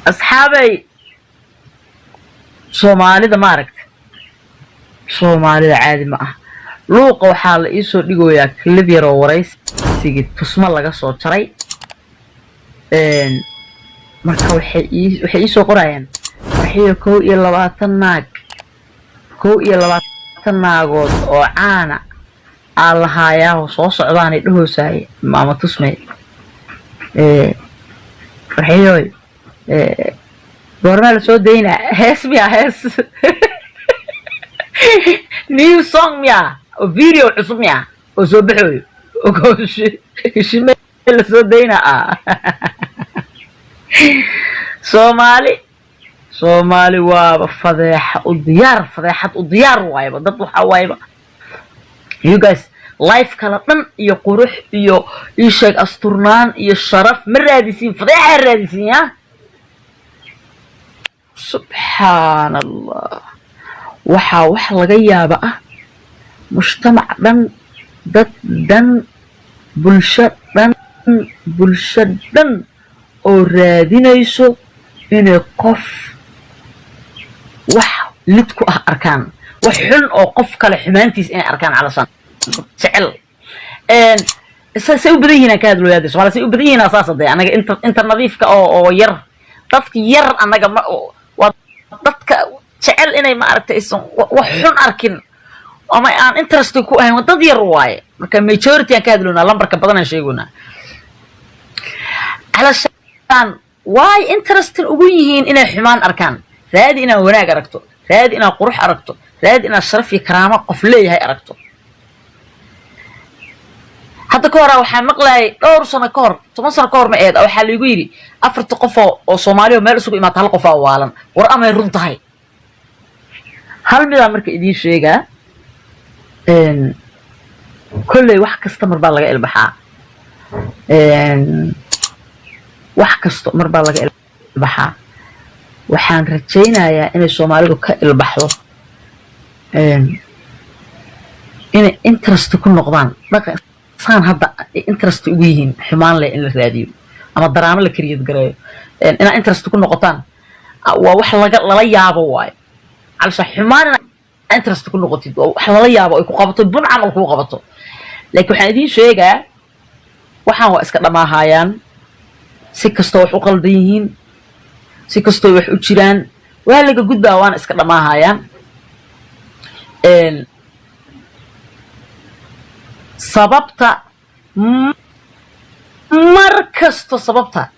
Asxaabay, Soomaalida ma aragta? Soomaalida caadi ma ah. Luuqa waxaa la iisoo dhigoyaa clip yaroo waraysigii Tusmo laga soo jaray. Marka waxay iisoo qorayaan, "Farxiyo, 21 naag, 21 naagood oo caana aa lahaayaao soo socdaanay dhahoosaaya maama Tusmay. Farxiyoy, goormaa lasoo daynaa? Hees miyaa? Hees new song miyaa oo video cusub miyaa oo soo baxooyo shime lasoo daynaa?" Ah, Soomaali, Soomaali waaba fadeexa u diyaar, fadeexad u diyaar waayaba. Dad waxaa waayaba, you guys, life kala dhan iyo qurux iyo isheeg asturnaan iyo sharaf ma raadisiin, fadeexaa raadisiin. Ya subxaan Allah, waxaa wax laga yaaba ah mujtamac dhan, dad dhan, bulsho dhan, bulsho dhan oo raadinayso inay qof wax lid ku ah arkaan, wax xun oo qof kale xumaantiis inay arkaan calashaan jecel. Say u badan yihiin aan ka hadlooyaa de. Somalia say u badan yihiin saas de. Anaga inta nadiifka oo yar, dadka yar annaga ma waa dadka jecel inay, maaragtay, aysan wax xun arkin ama aan interest ku ahayn, waa dad yar waaye. Marka majority aan ka hadloonaa, lambarka badan aan sheegoynaa. Calashaan waay interesting ugu yihiin inay xumaan arkaan. Raadi inaad wanaag aragto, raadi inaad qurux aragto, raadi inaad sharaf iyo karaamo qof leeyahay aragto. Hadda ka hora waxaa maqlayay, dhowr sano ka hor, 10 sano ka hor ma eed, waxaa laigu yidhi afarta qof oo Soomaaliya oo meel isugu imaata hal qofaa waalan. War amay run tahay? Hal midaa marka idiin sheegaa: kolley wax kasta mar baa laga ilbaxaa, wax kasto mar baa laga ilbaxaa. Waxaan rajaynayaa inay Soomaalidu ka ilbaxdo inay interest ku noqdaan dhaqan saan hadda ay interest ugu yihiin xumaan leh in la raadiyo ama daraamo la create gareeyo. Inaad interest ku noqotaan waa wax laga lala yaabo waayo. Calasha xumaan inaad interest ku noqotid waa wax lala yaabo, ay ku qabato bun camal kuu qabato. Laakiin waxaan idiin sheegaa, waxaan waa iska dhammaahayaan. Si kastoo wax u qaldan yihiin, si kastoo wax u jiraan, waa laga gudbaa, waana iska dhammaahayaan. Sababta mar kasto, sababta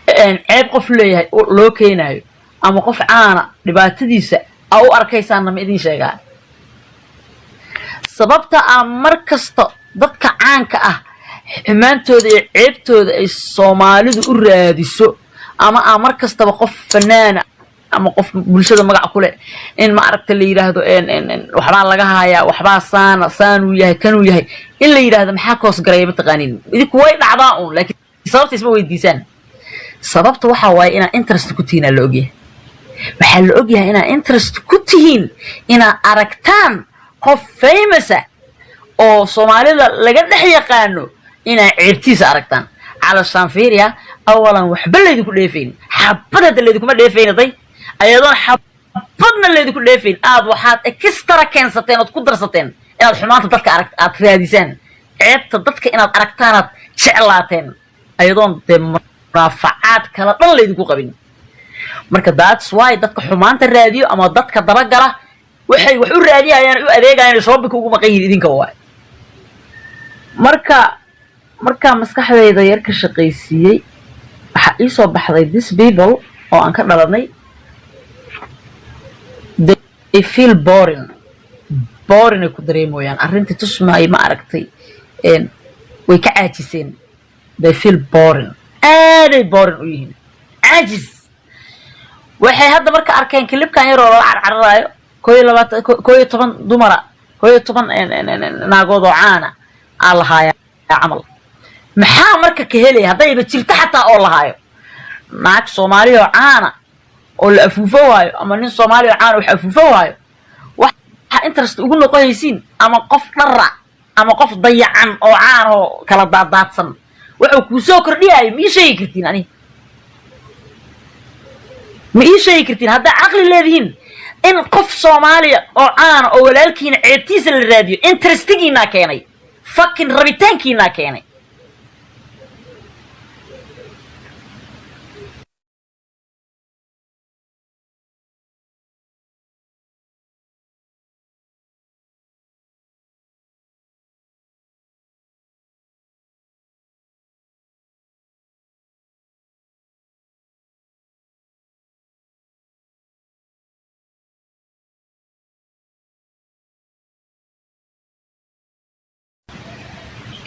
ceeb qof leeyahay loo keenaayo ama qof caana dhibaatadiisa aa u arkaysaanna ma idin sheegaa? Sababta aa mar kasta dadka caanka ah xumaantooda iyo ceebtooda ay Soomaalidu u raadiso, ama aa mar kastaba qof fanaana ama qof bulshada magac ku leh in, ma aragta, la yidhaahdo waxbaa laga hayaa, waxbaa saana saanuu yahay, kanuu yahay, in la yidhaahdo, maxaa koos garaya? Mataqaaniin idinku, way dhacdaa uun, laakiin sababta isma weydiisaan. Sababta waxaa waaye inaad interest ku tihiin aa la ogyahay. Waxaa la ogyahay inaad interest ku tihiin inaad aragtaan qof famous ah oo Soomaalida laga dhex yaqaano, inaad ceebtiisa aragtaan. Calashaan fiiriya, awalan waxba laydinku dheefayn, xabad hadda laydinkuma dheefayn, day ayadoon xabadna laydinku dheefayn, aad waxaad extra keensateen ood ku darsateen inaad xumaanta dadka arag aad raadisaan, ceebta dadka inaad aragtaanaad jeclaateen, ayadoon dee munaafacaad kala dhan laydinku qabin. Marka that's why dadka xumaanta raadiyo ama dadka dabagala waxay wax u raadiyayaan, u adeegayaan, shopping ugu maqan yihiin idinka waay. Marka markaa maskaxdayda yar ka shaqaysiiyey, waxaa ii soo baxday this people oo aan ka dhalanay, they feel boring, boring ay ku dareemoyaan arrintii Tusmaay, ma aragtay, way ka caajiseen. They feel boring, aaday boring u yihiin, caajis. Waxay hadda marka arkeen clipkan yaroo lala carcararaayo, 21, 11 dumara, 11 naagood oo caana aa lahaaya camal. Maxaa marka ka helaya haddayba jirto xataa oo lahaayo naag Soomaaliya oo caana oo la afuufo waayo, ama nin Soomaaliya oo caana wax afuufo waayo? Waxa interest ugu noqonaysiin ama qof dhara ama qof dayacan oo caan oo kala daadaadsan wuxuu kuu soo kordhiyayo, mii sheegi kartiin? Ani Ma ii sheegi kartiin, haddaa caqli leedihiin, in qof Soomaaliya oo caana oo walaalkiina ceebtiisa la raadiyo interestigiinaa keenay, fucking rabitaankiinaa keenay?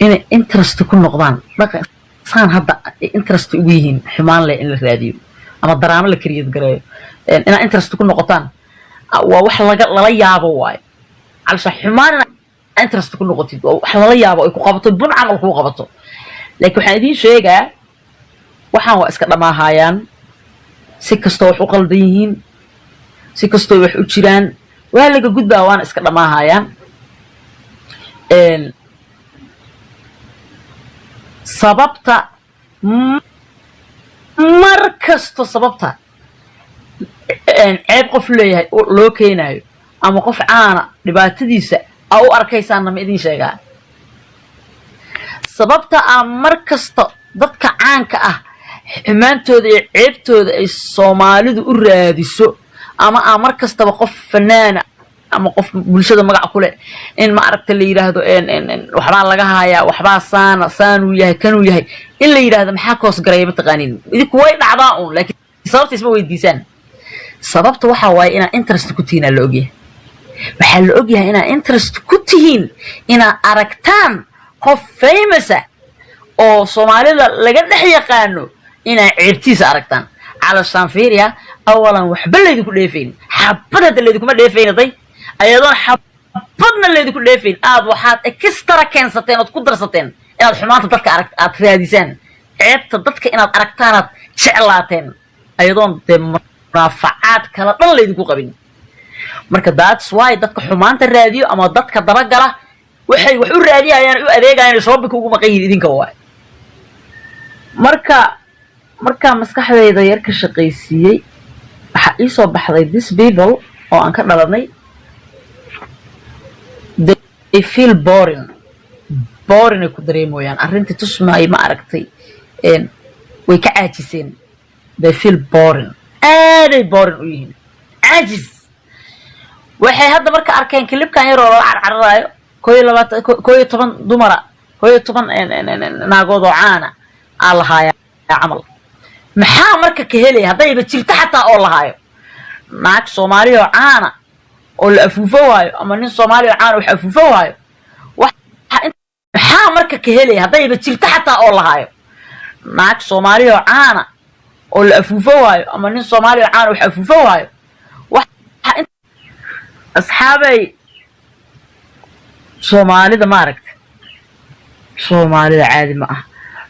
Inay interest ku noqdaan dhaqan saan hadda ay interest ugu yihiin xumaan leh in la raadiyo ama daraamo la create gareeyo, inaad interest ku noqotaan waa wax laga lala yaabo waayo. Calasha xumaan inaad interest ku noqotid waa wax lala yaabo, ay ku qabato bun camal kuu qabato. Laakiin waxaan idiin sheegaa, waxaan waa iska dhammaahayaan. Si kastoo wax u qaldan yihiin, si kastoo wax u jiraan, waa laga gudbaa, waana iska dhammaahayaan. Sababta mar kasto sababta ceeb qof leeyahay loo keenaayo ama qof caana dhibaatadiisa aa u arkaysaanna ma idin sheegaa? Sababta aa mar kasta dadka caanka ah xumaantooda iyo ceebtooda ay Soomaalidu u raadiso ama aa mar kastaba qof fanaana ama qof bulshada magac ku leh in ma aragta la yidhaahdo waxbaa laga hayaa, waxbaa saana saanuu yahay, kanuu yahay in la yidhaahdo, maxaa koos garaya? Mataqaaniin idinku, way dhacdaa uun, laakiin sababta isma weydiisaan. Sababta waxaa waaye inaa interest ku tihiin aa la ogyahay. Waxaa la ogyahay inaa interest ku tihiin inaad aragtaan qof famous ah oo Soomaalida laga dhex yaqaano, inaa ceebtiisa aragtaan. Calashaan fiiriya, awalan waxba laydinku dheefayn, xabad hadda laydinkuma dheefayn, day ayadoon xabadna laydinku dheefayn, aad waxaad extra keensateen ood ku darsateen inaad xumaanta dadka arag aad raadisaan, ceebta dadka inaad aragtaanaad jeclaateen, ayadoon dee munaafacaad kala dhan laydinku qabin. Marka that's why dadka xumaanta raadiyo ama dadka dabagala waxay wax u raadiyayaan, u adeegayaan, shoppingka ugu maqan yihin idinka waay. Marka markaa maskaxdayda yar ka shaqaysiiyey, waxaa ii soo baxday this people oo aan ka dhalanay, they feel boring, boring ay ku dareemoyaan arrintii Tusmaay. Ma aragtay, way ka caajiseen. They feel boring, aaday boring u yihiin, caajis. Waxay hadda marka arkeen clipkan yaroo lala carcararaayo 21, 11 dumara, 11 naagood oo caana aa lahaaya camal. Maxaa marka ka helaya haddayba jirto xataa oo lahaayo naag Soomaali oo caana oo la afuufo waayo ama nin Soomaali oo caana wax afuufo waayo? Maxaa marka ka helaya haddayba jirto xataa oo lahaayo naag Soomaali oo caana oo la afuufo waayo ama nin Soomaali oo caana wax afuufo waayo? Asxaabay, Soomaalida maaragta, Soomaalida caadi ma ah.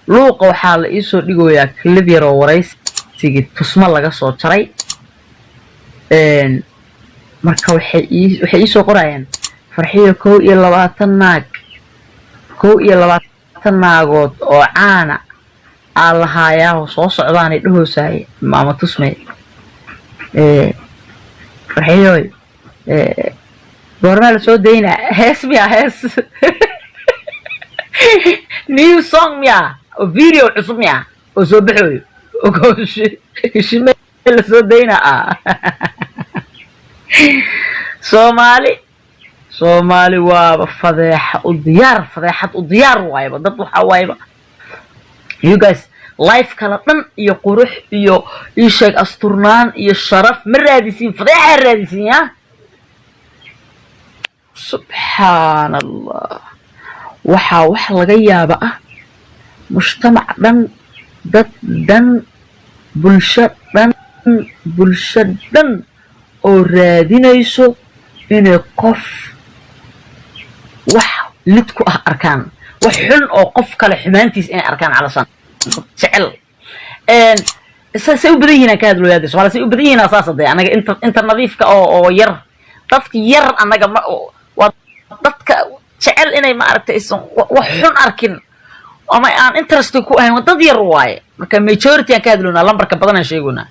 Luuqa waxaa la iisoo dhigoyaa clip yar oo waraysigii Tusmo laga soo jaray. Marka waxay iisoo qorayaan, "Farxiyo, 21 naag, 21 naagood oo caana aa lahaayaao soo socdaanay dhahoosaye maama Tusmay. Farxiyoy, goormaa la soo daynaa? Hees miya? Hees new song miya oo video cusub miya oo soo baxooyo shime la soo daynaa?" Ah, Soomaali, Soomaali waaba fadeexa u diyaar, fadeexad u diyaar waayaba. Dad waxaa waayaba, you guys, life kala dhan iyo qurux iyo ii sheeg asturnaan iyo sharaf ma raadisiin, fadeexaa raadisiin. Ya subxaan Allah, waxaa wax laga yaaba ah mujtamac dhan, dad dhan, bulsho dhan, bulsho dhan oo raadinayso inay qof wax lid ku ah arkaan, wax xun oo qof kale xumaantiis inay arkaan, calashaan jecel. Say u badan yihiin aan ka hadlooyaa de. Somalia say u badan yihiin saas dee. Anaga inta nadiifka oo yar, dadka yar annaga ma waa dadka jecel inay maaragtay aysan wax xun arkin ama aan interest ku ahayn, waa dad yar waaye. Marka majority aan ka hadloonaa, lambarka badan aan sheegoynaa.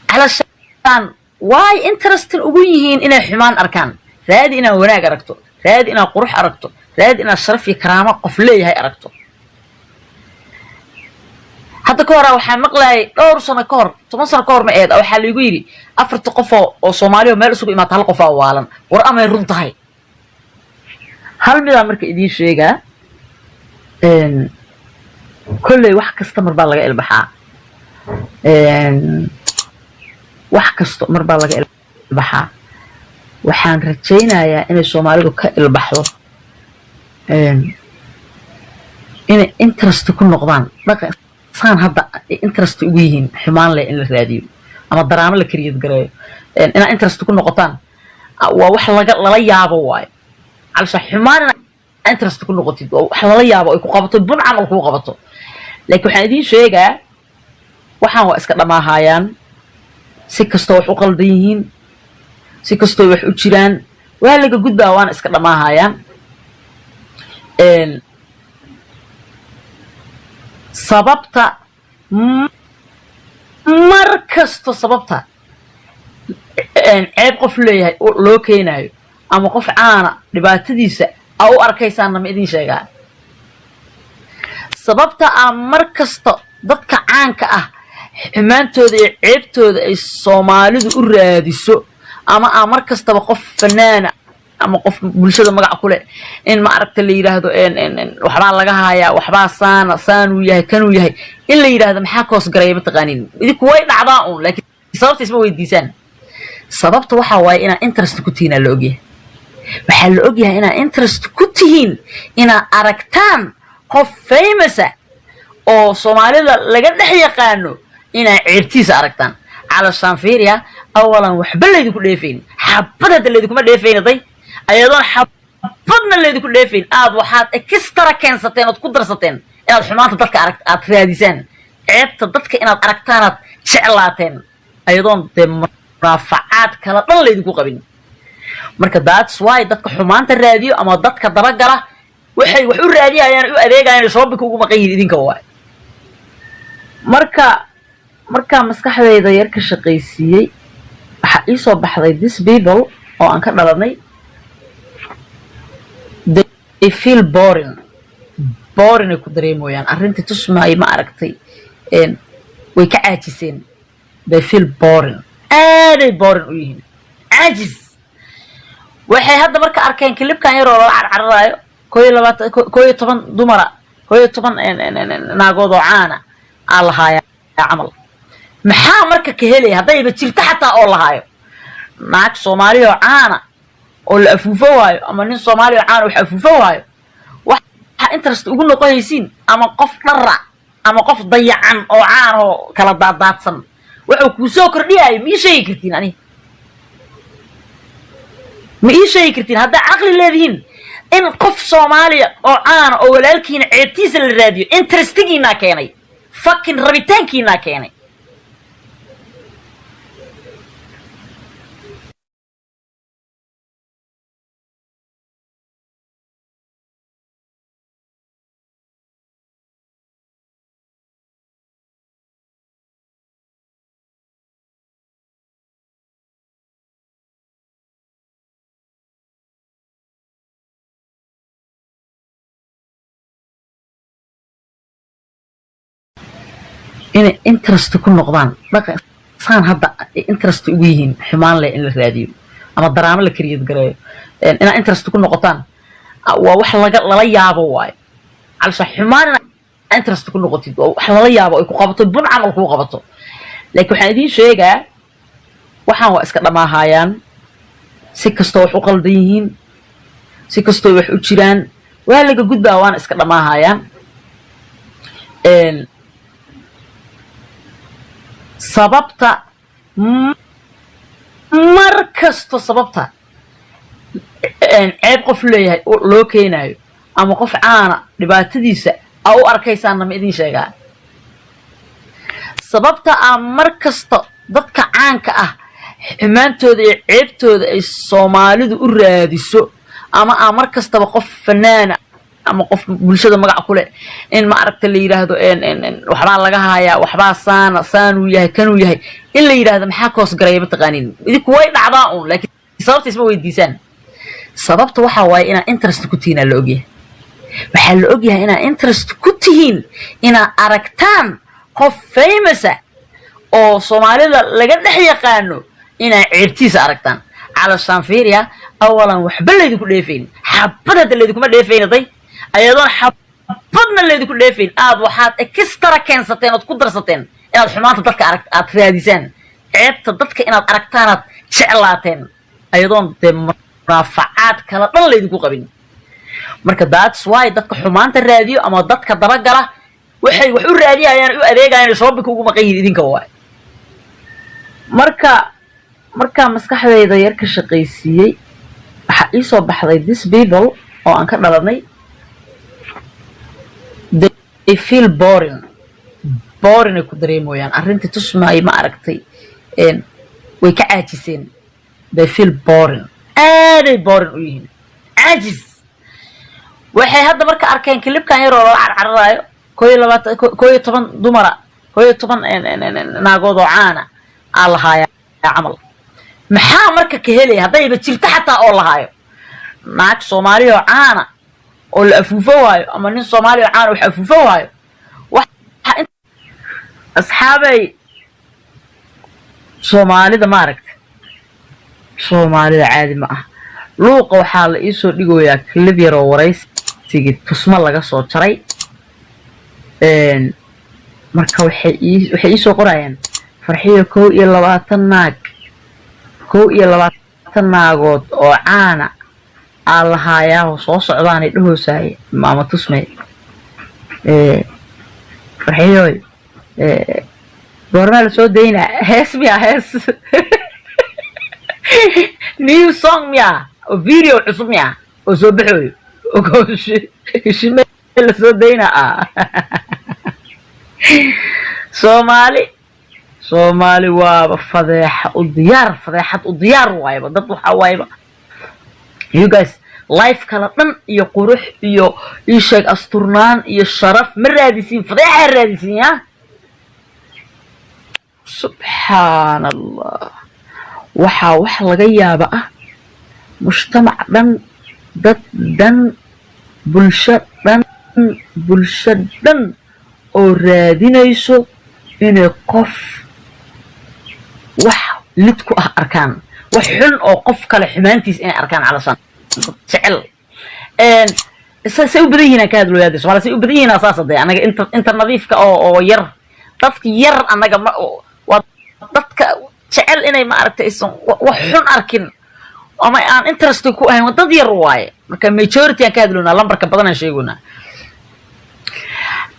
Calashaan waay interesting ugu yihiin inay xumaan arkaan. Raadi inaad wanaag aragto, raadi inaad qurux aragto, raadi inaad sharaf iyo karaamo qof leeyahay aragto. Hadda ka horaa waxaa maqlayay, dhowr sano ka hor, 10 sano ka hor ma eed, waxaa laigu yidhi afarta qofoo oo Soomaaliya meel isugu imaata hal qofaa waalan. War amay run tahay? Hal midaa marka idiin sheegaa: kolley wax kasta mar baa laga ilbaxaa, wax kasto mar baa laga ilbaxaa. Waxaan rajaynayaa inay Soomaalidu ka ilbaxdo inay interest ku noqdaan dhaqan saan hadda ay interest ugu yihiin xumaan leh in la raadiyo ama daraamo la create gareeyo. Inaad interest ku noqotaan waa wax laga lala yaabo waayo. Calashaan xumaan inaad interest ku noqotid waa wax lala yaabo, ay ku qabato bun camal kuu qabato. Laakiin waxaan idiin sheegaa, waxaan waa iska dhammaahayaan. Si kastoo wax u qaldan yihiin, si kastoo wax u jiraan, waa laga gudbaa, waana iska dhammaahayaan. Sababta mar kasto sababta ceeb qof leeyahay loo keenaayo ama qof caana dhibaatadiisa a u arkaysaanna ma idin sheegaa? Sababta a mar kasta dadka caanka ah xumaantooda iyo ceebtooda ay Soomaalidu u raadiso, ama a mar kastaba qof fanaana ama qof bulshada magac ku leh in ma aragta la yidhaahdo waxbaa laga hayaa, waxbaa saana saanuu yahay, kanuu yahay, in la yidhaahdo, maxaa koos garaya? Mataqaanin idinku, way dhacdaa uun, laakiin sababta isma weydiisaan. Sababta waxaa waaye inaa interest ku tihiin aa la ogyahay. Waxaa la ogyahay inaa interest ku tihiin inaad aragtaan qof famous ah oo Soomaalida laga dhex yaqaano, inaa ceebtiisa aragtaan. Calashaan fiiriya, awalan waxba laydinku dheefayn, xabad hadda laydinkuma dheefayna day, ayadoon xabadna laydinku dheefayn, aad waxaad extra keensateen ood ku darsateen inaad xumaanta dadka arag aad raadisaan, ceebta dadka inaad aragtaanaad jeclaateen, ayadoon dee munaafacaad kala dhan laydinku qabin. Marka that's why dadka xumaanta raadiyo ama dadka dabagala waxay wax u raadiyayaan, u adeegayaan, shopping ugu maqan yihiin idinka waay. Marka markaa maskaxdayda yar ka shaqaysiiyey, waxaa ii soo baxday this people oo aan ka dhalanay, they feel boring. Boring ay ku dareemoyaan arrintii tusmaay, ma aragtay, way ka caajiseen. They feel boring, aaday boring u yihiin, caajis. Waxay hadda marka arkeen clip-kan yaroo lala carcararaayo, 21, 11 dumara, 11 naagood oo caana aa lahaaya camal. Maxaa marka ka helaya haddayba jirto xataa oo lahaayo naag Soomaaliya oo caana oo la afuufo waayo, ama nin Soomaaliya oo caana wax afuufo waayo? Waxa interest ugu noqonaysiin, ama qof dhara ama qof dayacan oo caan oo kala daadaadsan, wuxuu kuu soo kordhiyayo ma ii sheegi kartiin? Ani ma ii sheegi kartiin haddaa caqli leedihiin in qof Soomaaliya oo caana oo walaalkiina ceebtiisa la raadiyo interest-igiinaa keenay, fucking rabitaankiinaa keenay? Inay interest ku noqdaan dhaqan saan hadda ay interest ugu yihiin xumaan leh in la raadiyo ama daraamo la create gareeyo, inaad interest ku noqotaan waa wax laga lala yaabo waayo. Calashaan xumaan inaad interest ku noqotid waa wax lala yaabo, ay ku qabato bun camal kuu qabato. Laakiin waxaan idiin sheegaa, waxaan waa iska dhammaahayaan. Si kastoo wax u qaldan yihiin, si kastoo wax u jiraan, waa laga gudbaa, waana iska dhammaahayaan. Sababta mar kasto sababta ceeb qof leeyahay loo keenaayo ama qof caana dhibaatadiisa aa u arkaysaanna ma idin sheegaa? Sababta a mar kasta dadka caanka ah xumaantooda iyo ceebtooda ay Soomaalidu u raadiso, ama a mar kastaba qof fanaana Ama qof bulshada magac ku leh in, ma aragta, la yidhaahdo waxbaa laga hayaa, waxbaa saana saanuu yahay, kanuu yahay, in la yidhaahdo. Maxaa koos garaya? Mataqaanin idinku, way dhacdaa uun, laakiin sababta isma weydiisaan. Sababta waxaa waaye inaa interest ku tihiin aa la ogyahay. Waxaa la ogyahay inaa interest ku tihiin inaad aragtaan qof famous ah oo Soomaalida laga dhex yaqaano, inaa ceebtiisa aragtaan. Calashaan fiiriya, awalan waxba laydinku dheefayn, xabad hadda laydinkuma dheefayn, day ayadoon xabadna laydinku dheefayn, aad waxaad extra keensateen ood ku darsateen inaad xumaanta dadka arag aad raadisaan, ceebta dadka inaad aragtaanaad jeclaateen, ayadoon dee munaafacaad kala dhan laydinku qabin. Marka that's why dadka xumaanta raadiyo ama dadka dabagala waxay wax u raadiyayaan, u adeegayaan, shoppingka ugu maqan yihiin idinka waay. Marka markaa maskaxdayda yar ka shaqaysiiyey, waxaa ii soo baxday this people oo aan ka dhalanay, they feel boring. Boring ay ku dareemoyaan arrintii Tusmaay, ma aragtay, way ka caajiseen. They feel boring, aaday boring u yihiin, caajis. Waxay hadda marka arkeen clipkan yaroo lala carcararaayo, 21, 11 dumara, 11 naagood oo caana aa lahaaya camal. Maxaa marka ka helaya haddayba jirto xataa oo lahaayo naag Soomaali oo caana oo la afuufo waayo, ama nin Soomaali oo caana wax afuufo waayo? Asxaabay, Soomaalida, maaragta, Soomaalida caadi ma ah. Luuqa waxaa la iisoo dhigoyaa clip yar oo waraysigii Tusmo laga soo jaray. Marka waxay iisoo qorayaan, "Farxiyo, 21 naag, 21 naagood oo caana aa lahaayaao soo socdaanay dhahoosaye maama Tusmay. Farxiyoy, goormaa la soo daynaa? Hees miya? Hees new song miya oo video cusub miya oo soo baxooyo shime la soo daynaa?" Ah, Soomaali, Soomaali waaba fadeexa u diyaar, fadeexad u diyaar waayaba. Dad waxaa waayaba, you guys, life kala dhan iyo qurux iyo isheeg asturnaan iyo sharaf ma raadisiin, fadeexaa raadisiin. Ya subxaan Allah, waxaa wax laga yaaba ah mujtamac dhan, dad dhan, bulsho dhan, bulsho dhan oo raadinayso inay qof wax lid ku ah arkaan, wax xun oo qof kale xumaantiis inay arkaan. Calashaan jecel say u badan yihiin aan ka hadlooyaa de. Somalia say u badan yihiin saas de. Anaga inta nadiifka oo yar, dadka yar annaga ma waa dadka jecel inay, maaragtay, aysan wax xun arkin ama aan interest ku ahayn, waa dad yar waaye. Marka majority aan ka hadloonaa, lambarka badan aan sheegoynaa.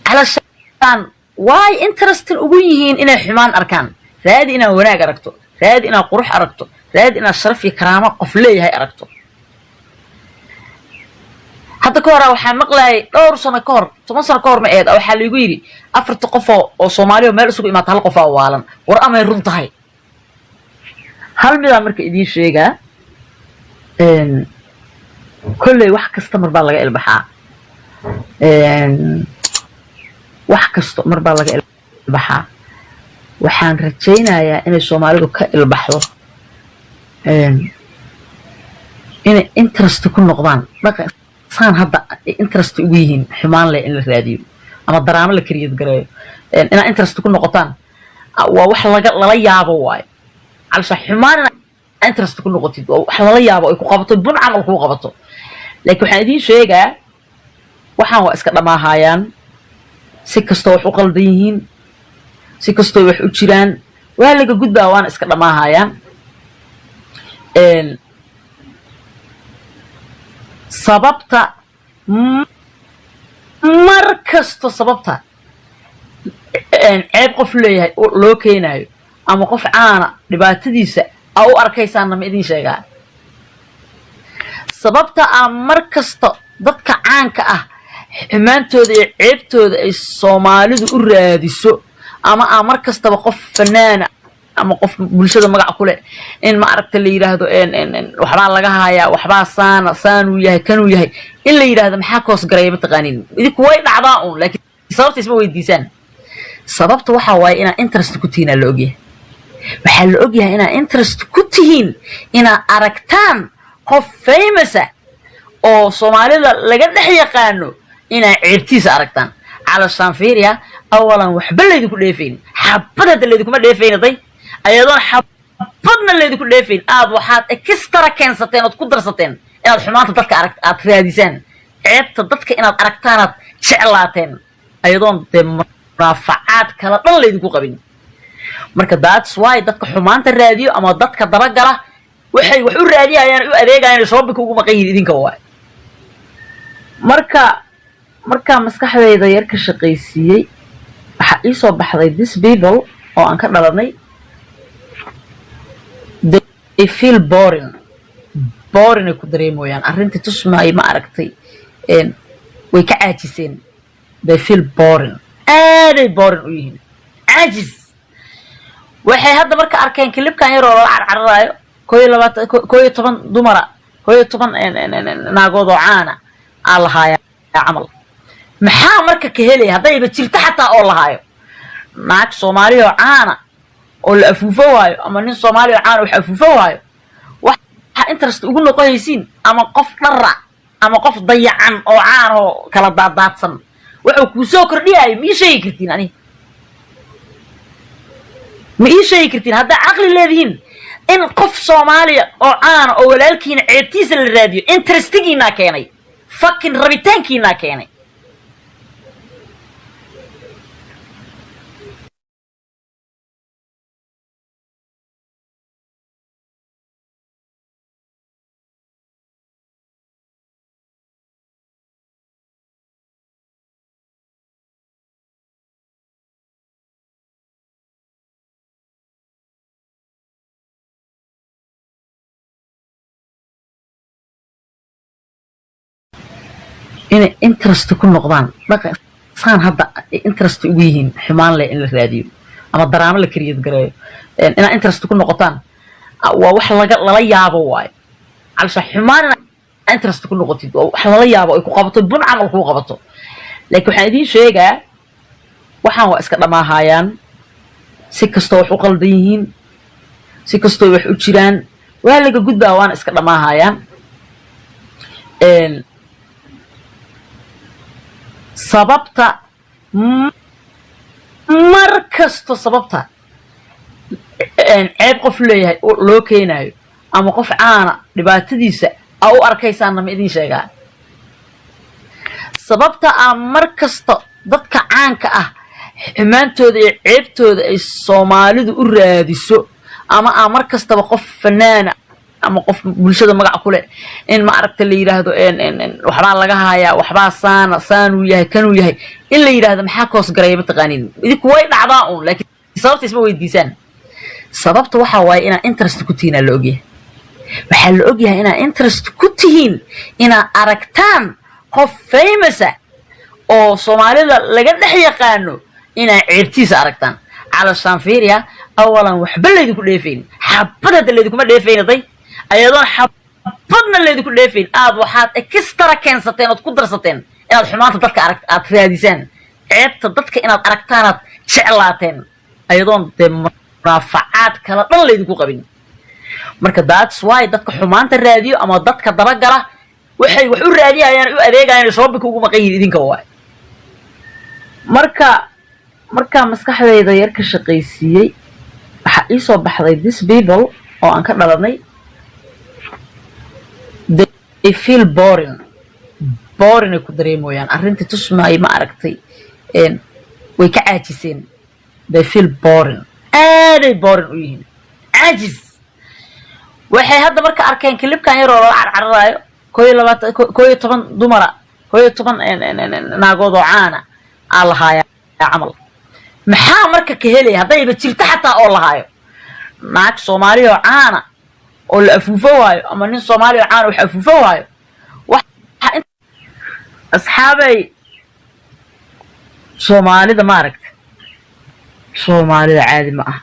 Calashaan way interesting ugu yihiin inay xumaan arkaan. Raadi inaad wanaag aragto, raadi inaad qurux aragto, raadi inaad sharaf iyo karaamo qof leeyahay aragto. Hadda ka hora waxaa maqlayay, dhowr sano ka hor, 10 sano ka hor ma eed, waxaa laigu yidhi afarta qof oo Soomaaliya oo meel isugu imaata hal qofaa waalan. War amay run tahay? Hal midaa marka idiin sheegaa: kolley wax kasta mar baa laga ilbaxaa, wax kasto mar baa laga ilbaxaa. Waxaan rajaynayaa inay Soomaalidu ka ilbaxdo inay interest ku noqdaan dhaqan saan hadda interest ugu yihiin xumaan leh in la raadiyo ama daraamo la create gareeyo. Inaad interest ku noqotaan waa wax laga lala yaabo waayo. Calasha xumaan inaad interest ku noqotid waa wax lala yaabo, ay ku qabato bun camal kuu qabato. Laakiin waxaan idiin sheegaa, waxaan waa iska dhammaahayaan. Si kastoo wax u qaldan yihiin, si kastoo wax u jiraan, waa laga gudbaa, waana iska dhammaahayaan. Sababta mar kasto, sababta ceeb qof leeyahay loo keenaayo ama qof caana dhibaatadiisa aa u arkaysaanna ma idin sheegaa? Sababta aa mar kasta dadka caanka ah xumaantooda iyo ceebtooda ay Soomaalidu u raadiso ama aa mar kastaba qof fanaana Ama qof bulshada magac ku leh in, ma aragta, la yidhaahdo waxbaa laga hayaa, waxbaa saana saanuu yahay, kanuu yahay, in la yidhaahdo maxaa koos garaya? Mataqaaniin idinku, way dhacdaa uun, laakiin sababta isma weydiisaan. Sababta waxaa waaye inaa interest ku tihiin aa la ogyahay. Waxaa la ogyahay inaa interest ku tihiin inaad aragtaan qof famous ah oo Soomaalida laga dhex yaqaano, inaa ceebtiisa aragtaan. Calashaan fiiriya, awalan waxba laydinku dheefayn, xabad hadda laydinkuma dheefayn, day ayadoon xabadna laydinku dheefayn, aad waxaad extra keensateen ood ku darsateen inaad xumaanta dadka arag aad raadisaan, ceebta dadka inaad aragtaanaad jeclaateen, ayadoon dee munaafacaad kala dhan laydinku qabin. Marka that's why dadka xumaanta raadiyo ama dadka dabagala waxay wax u raadiyayaan, u adeegayaan, shopping-ka ugu maqan yihiin idinka waay. Markaa maskaxdayda yar ka shaqaysiiyey, waxaa ii soo baxday this people oo aan ka dhalanay, they feel boring. Boring ay ku dareemoyaan arrintii tusmaay, ma aragtay, way ka caajiseen. They feel boring, aaday boring u yihiin, caajis. Waxay hadda marka arkeen clip-kan yaroo lala carcararaayo, 21, 11 dumara, 11 naagood oo caana aa lahaaya camal. Maxaa marka ka helaya haddayba jirto xataa oo lahaayo naag Soomaali oo caana oo la afuufo waayo, ama nin Soomaali oo caana wax afuufo waayo? Waxa interest ugu noqonaysiin, ama qof dhara ama qof dayacan oo caan oo kala daadaadsan, wuxuu kuu soo kordhiyayo ma ii sheegi kartiin? Aniga ma ii sheegi kartiin, haddaa caqli leedihiin, in qof Soomaaliya oo caana oo walaalkiina ceebtiisa la raadiyo interest-igiinaa keenay, fucking rabitaankiinaa keenay? Inay interest ku noqdaan dhaqan saan hadda interest ugu yihiin xumaan leh in la raadiyo ama daraamo la create gareeyo, inaad interest ku noqotaan waa wax laga lala yaabo waayo. Calasha xumaan inaad interest ku noqotid waa wax lala yaabo, ay ku qabato bun camal kuu qabato. Laakiin waxaan idiin sheegaa, waxaan waa iska dhammaahayaan. Si kastoo wax u qaldan yihiin, si kastoo wax u jiraan, waa laga gudbaa, waana iska dhammaahayaan. Sababta mar kasto, sababta ceeb qof leeyahay loo keenaayo ama qof caana dhibaatadiisa aa u arkaysaanna ma idin sheegaa? Sababta aa mar kasta dadka caanka ah xumaantooda iyo ceebtooda ay Soomaalidu u raadiso, ama aa mar kastaba qof fanaana ama qof bulshada magac ku leh in, ma aragta, la yidhaahdo waxbaa laga hayaa, waxbaa saana saanuu yahay, kanuu yahay, in la yidhaahdo maxaa koos garaya? Mataqaaniin idinku, way dhacdaa uun, laakiin sababta isma weydiisaan. Sababta waxaa waaye inaad interest ku tihiin aa la ogyahay. Waxaa la ogyahay inaad interest ku tihiin inaad aragtaan qof famous ah oo Soomaalida laga dhex yaqaano, inaad ceebtiisa aragtaan. Calashaan fiiriya, awalan waxba laydinku dheefayn, xabad hadda laydinkuma dheefayn, day ayadoon xabadna laydinku dheefayn, aad waxaad extra keensateen ood ku darsateen inaad xumaanta dadka arag aad raadisaan, ceebta dadka inaad aragtaanaad jeclaateen, ayadoon dee munaafacaad kala dhan laydinku qabin. Marka that's why dadka xumaanta raadiyo ama dadka dabagala waxay wax u raadiyayaan, u adeegayaan, shopping-ka ugu maqan yihiin idinka waay. Markaa maskaxdayda yar ka shaqaysiiyey, waxaa ii soo baxday this people oo aan ka dhalanay, they feel boring. Boring ay ku dareemoyaan arrintii tusmaay, ma aragtay, way ka caajiseen. They feel boring, aaday boring u yihiin, caajis. Waxay hadda marka arkeen clip-kan yaroo lala carcararaayo, 21, 11 dumara, 11 naagood oo caana aa lahaaya camal. Maxaa marka ka helaya haddayba jirto xataa oo lahaayo naag Soomaali oo caana oo la afuufo waayo, ama nin Soomaali oo caana wax afuufo waayo? Asxaabay, Soomaalida, ma aragta, Soomaalida caadi ma ah.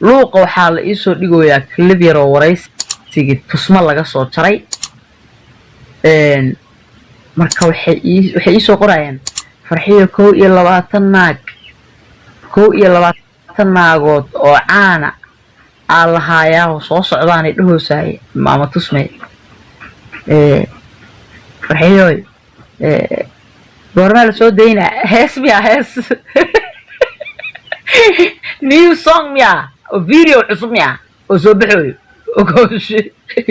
Luuqa waxaa la iisoo dhigoyaa clip yaroo waraysigii Tusmo laga soo jaray. Marka waxay iisoo qorayaan, "Farxiyo, 21 naag, 21 naagood oo caana aa lahaayaao soo socdaanay dhahoosaye maama Tusmay. Farxiyoy, goormaa la soo daynaa? Hees miya? Hees new song miya oo video cusub miya oo soo baxooyo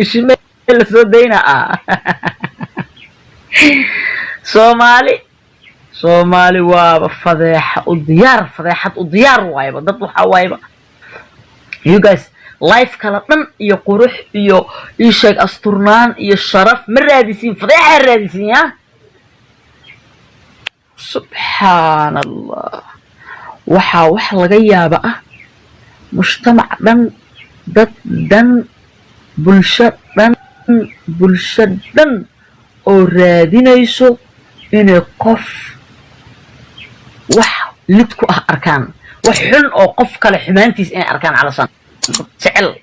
shime la soo daynaa?" Ah, Soomaali, Soomaali waaba fadeexa u diyaar, fadeexad u diyaar waayaba. Dad waxaa waayaba, you guys, life kala dhan iyo qurux iyo isheeg asturnaan iyo sharaf ma raadisiin, fadeexaa raadisiin. Ya subxaan Allah, waxaa wax laga yaaba ah mujtamac dhan, dad dhan, bulsho dhan, bulsho dhan oo raadinayso inay qof wax lid ku ah arkaan, wax xun oo qof kale xumaantiis inay arkaan. Calashaan jecel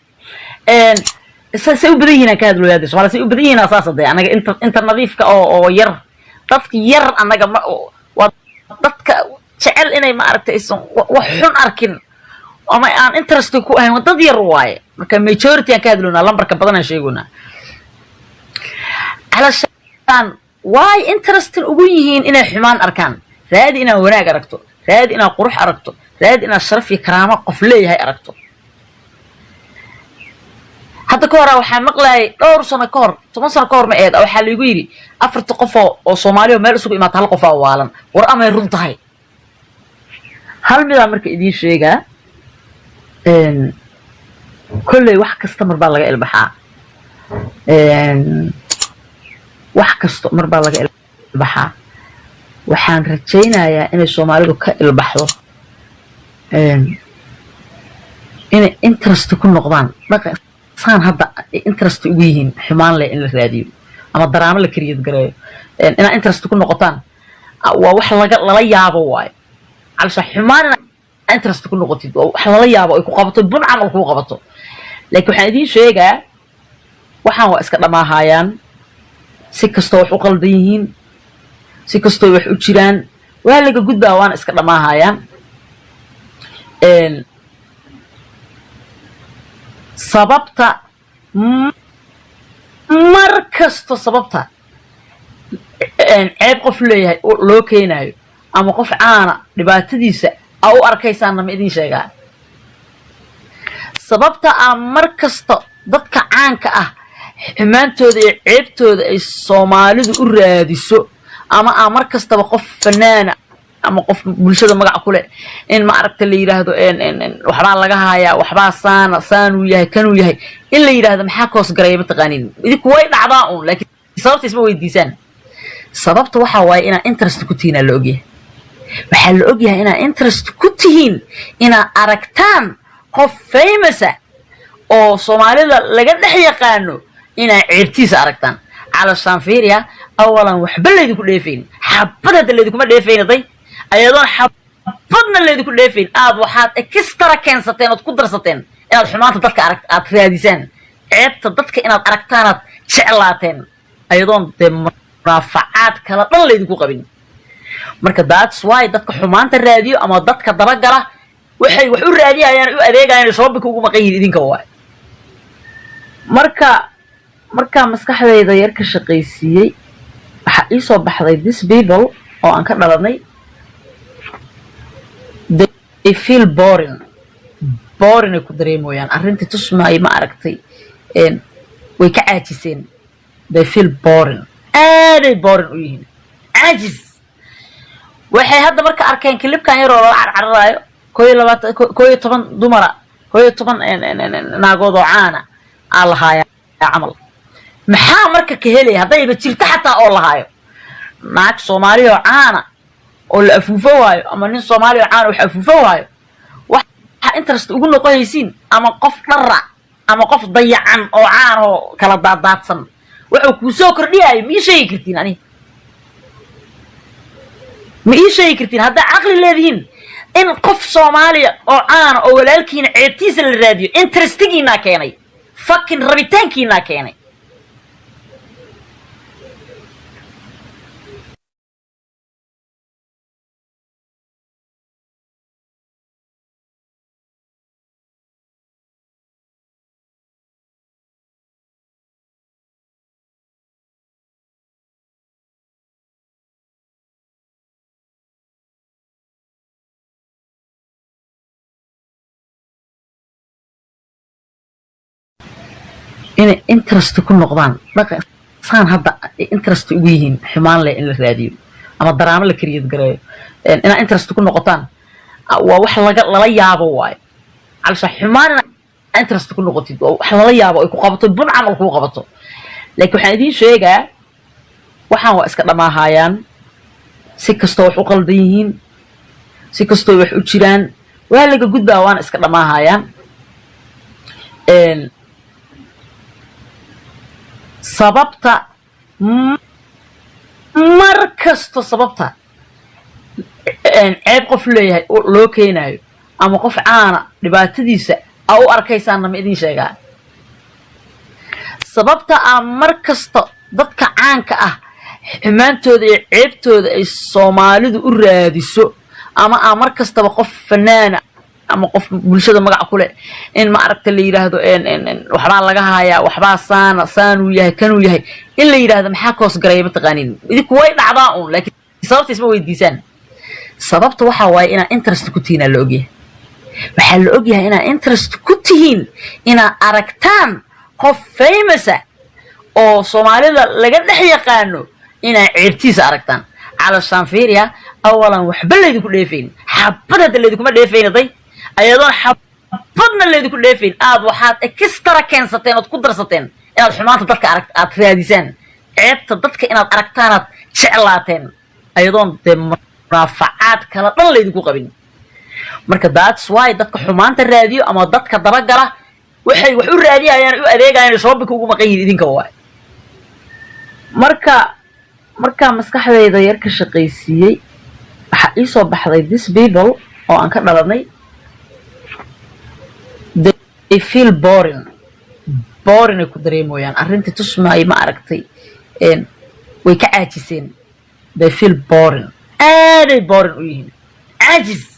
say u badan yihiin aan ka hadlooya hadda. Somalia say u badan yihiin saas dee. Anaga inta nadiifka oo yar, dadka yar annaga ma waa dadka jecel inay maaragtay aysan wax xun arkin ama aan interest ku ahayn, waa dad yar waaye. Marka majority aan ka hadloonaa, lambarka badan aan sheegoonaa. Calashaan waay interesting ugu yihiin inay xumaan arkaan. Raadi inaad wanaag aragto, raadi inaad qurux aragto, raadi inaad sharaf iyo karaamo qof leeyahay aragto. Hadda ka hora waxaa maqlayay, dhowr sano ka hor, 10 sano ka hor ma eed, waxaa laygu yidhi afarta qof oo Soomaaliya oo meel isugu imaata hal qofaa waalan. War amay run tahay? Hal midaa marka idiin sheegaa: kolley wax kasta mar baa laga ilbaxaa, wax kasto mar baa laga ilbaxaa. Waxaan rajaynayaa inay Soomaalidu ka ilbaxdo inay interest ku noqdaan dhaqan saan hadda interest ugu yihiin xumaan leh in la raadiyo ama daraamo la create gareeyo. Inaad interest ku noqotaan waa wax laga lala yaabo waayo. Calashaan xumaan inaad interest ku noqotid waa wax lala yaabo, ay ku qabato bun camal kuu qabato. Laakiin waxaan idiin sheegaa, waxaan waa iska dhammaahayaan. Si kastoo wax u qaldan yihiin, si kastoo wax u jiraan, waa laga gudbaa, waana iska dhammaahayaan. Sababta mar kasto sababta ceeb qof leeyahay loo keenaayo ama qof caana dhibaatadiisa aa u arkaysaanna ma idin sheegaa? Sababta aa mar kasta dadka caanka ah xumaantooda iyo ceebtooda ay Soomaalidu u raadiso ama aa mar kastaba qof fanaana ama qof bulshada magac ku leh in ma aragta la yidhaahdo waxbaa laga hayaa, waxbaa saana saanuu yahay, kanuu yahay in la yidhaahdo, maxaa koos garaya? Mataqaanin idinku, way dhacdaa uun, laakiin sababta isma weydiisaan. Sababta waxaa waaye inaa interest ku tihiin aa la ogyahay. Waxaa la ogyahay inaa interest ku tihiin inaad aragtaan qof famous ah oo Soomaalida laga dhex yaqaano, inaa ceebtiisa aragtaan. Calashaan fiiriya, awalan waxba laydinku dheefayn, xabad hadda laydinkuma dheefayn day, ayadoon xabadna laydinku dheefayn, aad waxaad extra keensateen ood ku darsateen inaad xumaanta dadka arag aad raadisaan, ceebta dadka inaad aragtaanaad jeclaateen, ayadoon dee munaafacaad kala dhan laydinku qabin. Marka that's why dadka xumaanta raadiyo ama dadka dabagala waxay wax u raadiyayaan, u adeegayaan, shopping ugu maqan yihiin idinka waay. Marka markaa maskaxdayda yar ka shaqaysiiyey, waxaa ii soo baxday this people oo aan ka dhalanay, they feel boring, boring ay ku dareemoyaan arrintii Tusmaay. Ma aragtay, way ka caajiseen. They feel boring, aaday boring u yihiin, caajis. Waxay hadda marka arkeen clipkan yaroo lala carcararaayo, 21, 11 dumara, 11 naagood oo caana aa lahaaya camal. Maxaa marka ka helaya haddayba jirto xataa oo lahaayo naag Soomaaliya oo caana oo la afuufo waayo ama nin Soomaaliya oo caana wax afuufo waayo? Waxa interest ugu noqonaysiin ama qof dhara ama qof dayacan oo caan oo kala daadaadsan wuxuu kuu soo kordhiyayo, ma ii sheegi kartiin? Ani ma ii sheegi kartiin? Haddaa caqli leedihiin, In qof Soomaaliya oo caana oo walaalkiina ceebtiisa la raadiyo, interestigiinaa keenay, fucking rabitaankiinaa keenay. Inay interest ku noqdaan dhaqa saan hadda ay interest ugu yihiin xumaan leh in la raadiyo ama daraamo la create gareeyo, inaad interest ku noqotaan waa wax laga lala yaabo waayo. Calasha xumaan inaad interest ku noqotid waa wax lala yaabo, ay ku qabato bun camal kuu qabato. Laakiin waxaan idiin sheegaa, waxaan waa iska dhammaahayaan. Si kastoo wax u qaldan yihiin, si kastoo wax u jiraan, waa laga gudbaa, waana iska dhammaahayaan. Sababta mar kasto sababta ceeb qof leeyahay loo keenaayo ama qof caana dhibaatadiisa a u arkaysaanna ma idin sheegaa? Sababta a mar kasta dadka caanka ah xumaantooda iyo ceebtooda ay Soomaalidu u raadiso ama a mar kastaba qof fanaana ama qof bulshada magac ku leh in ma aragta la yidhaahdo waxbaa laga hayaa, waxbaa saana saanuu yahay, kanuu yahay in la yidhaahdo, maxaa koos garaya? Mataqaaniin idinku, way dhacdaa uun, laakiin sababta isma weydiisaan. Sababta waxaa waaye inaa interest ku tihiin aa la ogyahay. Waxaa la ogyahay inaa interest ku tihiin inaad aragtaan qof famous ah oo Soomaalida laga dhex yaqaano, inaa ceebtiisa aragtaan. Calashaan fiiriya, awalan waxba laydinku dheefayn, xabad hadda laydinkuma dheefayn, day ayadoon xabadna laydinku dheefayn, aad waxaad extra keensateen ood ku darsateen inaad xumaanta dadka arag aad raadisaan, ceebta dadka inaad aragtaanaad jeclaateen, ayadoon dee munaafacaad kala dhan laydinku qabin. Marka that's why dadka xumaanta raadiyo ama dadka dabagala waxay wax u raadiyayaan, u adeegayaan, shoppingka ugu maqan yihiin idinka waay. Marka markaa maskaxdayda yar ka shaqaysiiyey, waxaa ii soo baxday this people oo aan ka dhalanay, they feel boring. Boring ay ku dareemoyaan arrintii tusmaay, ma aragtay, way ka caajiseen. They feel boring, aaday boring u yihiin, caajis.